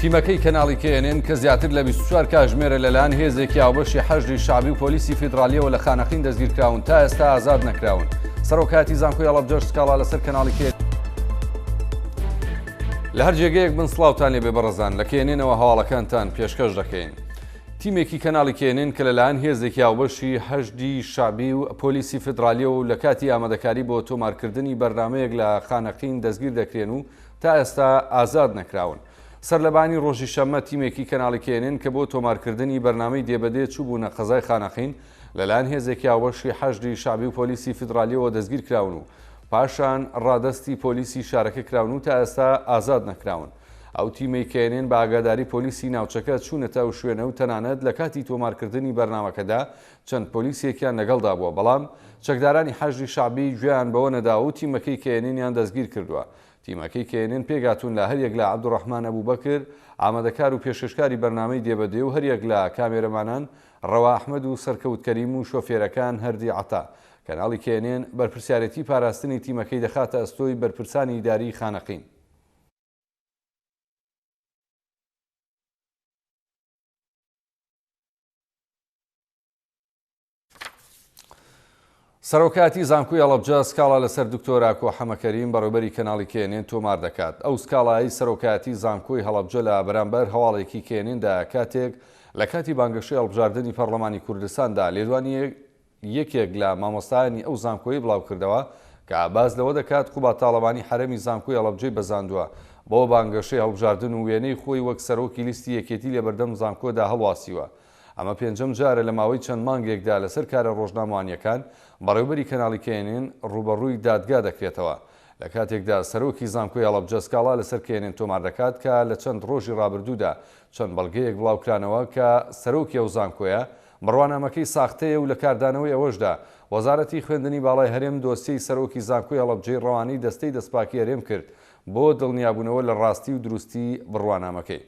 تیمەکەی کەناڵی KNN کە زیاتر لە 24 کاژمێرە لەلایەن هێزێکی هاوبەشی حەشدی شەعبی و پۆلیسی فیدرالیەوە لە خانەقین دەستگیرکراون تا ئێستا ئازاد نەکراون. سەرۆکایەتی زانکۆی هەڵەبجەش سکاڵا لەسەر کەناڵی KNN لە هەر جێگەیەک بن سڵاوتان لێبێ بەڕێزان لە KNN ەوە هەواڵەکانتان پێشکەش دەکەین. تیمێکی کەناڵی KNN کە لەلایەن هێزێکی هاوبەشی حەشدی شەعبی و پۆلیسی فیدرالیەوە و لە کاتی ئامادەکاری بۆ تۆمارکردنی بەرنامەیەک لە خانەقین دەستگیر دەکرێن و تا ئێستا ئازاد نەکراون. سەرلەبانی ڕۆژی شەممە تیمێکی کەناڵی KNN کە بۆ تۆمارکردنی بەرنامەی دێبەدێ چووبوونە قەزای خانەقین لەلایەن هێزێکی هاوبەشی حەشدی شەعبی و پۆلیسی فیدرالیەوە دەستگیرکراون و پاشان ڕادەستی پۆلیسی شارەکە کراون و تا ئێستا ئازاد نەکراون. ئەو تیمەی KNN بە ئاگاداری پۆلیسی ناوچەکە چوونەتە ئەو شوێنە و تەنانەت لە کاتی تۆمارکردنی بەرنامەکەدا چەند پۆلیسێکیان لەگەڵدا بووە، بەڵام چەکدارانی حەشدی شەعبی گوێیان بەوە نەداوە و تیمەکەی KNN یان دەستگیرکردووە. تیمەکەی KNN پێکهاتوون لە هەریەک لە عەبدولڕەحمان ئەبوبەکر، ئامادەکار و پێشکەشکاری بەرنامەی دێبەدێ و هەریەک لە کامێرەمانان ڕەوا ئەحمەد و سەرکەوت کەریم و شۆفێرەکان هەردی عەتا. کەناڵی KNN بەرپرسیارێتی پاراستنی تیمەکەی دەخاتە ئەستۆی بەرپرسانی ئیداریی خانەقین. سەرۆکایەتی زانکۆی هەڵەبجە سکاڵا لەسەر دکتۆر ئاکۆ حەمەکەریم بەڕێوبەری کەناڵی KNN تۆمار دەکات. ئەو سکاڵایەی سەرۆکایەتی زانکۆی هەڵەبجە لە بەرامبەر هەواڵێکی KNN دایە کاتێک لە کاتی بانگەشەی هەڵبژاردنی پەڕلەمانی کوردستاندا لێدوانی یەکێک لە مامۆستایانی ئەو زانکۆیەی بڵاوکردەوە کە باس لەوە دەکات قوباد تاڵەبانی حەرەمی زانکۆی هەڵەبجەی بەزاندووە بۆ بانگەشەی هەڵبژاردن و وێنەی خۆی وەک سەرۆکی لیستی یەکێتی لەبەردەم زانکۆدا هەڵواسیوە. ئەمە پێنجەم جارە لە ماوەی چەند مانگێکدا لەسەر کارە ڕۆژنامەوانییەکان بەڕێوبەری کەناڵی KNN ڕووبەڕووی دادگا دەکرێتەوە. لە کاتێکدا سەرۆکی زانکۆی هەڵەبجە سکاڵا لەسەر KNN تۆمار دەکات کە لە چەند ڕۆژی ڕابردوودا چەند بەڵگەیەک بڵاوکرانەوە کە سەرۆکی ئەو زانکۆیە بڕوانامەکەی ساختەیە و لە کاردانەوەی ئەوەشدا وەزارەتی خوێندنی باڵای هەرێم دۆسیەی سەرۆکی زانکۆی هەڵەبجەی ڕەوانەی دەستەی دەستپاکی هەرێم کرد بۆ دڵنیابوونەوە لە ڕاستی و دروستی بڕوانامەکەی.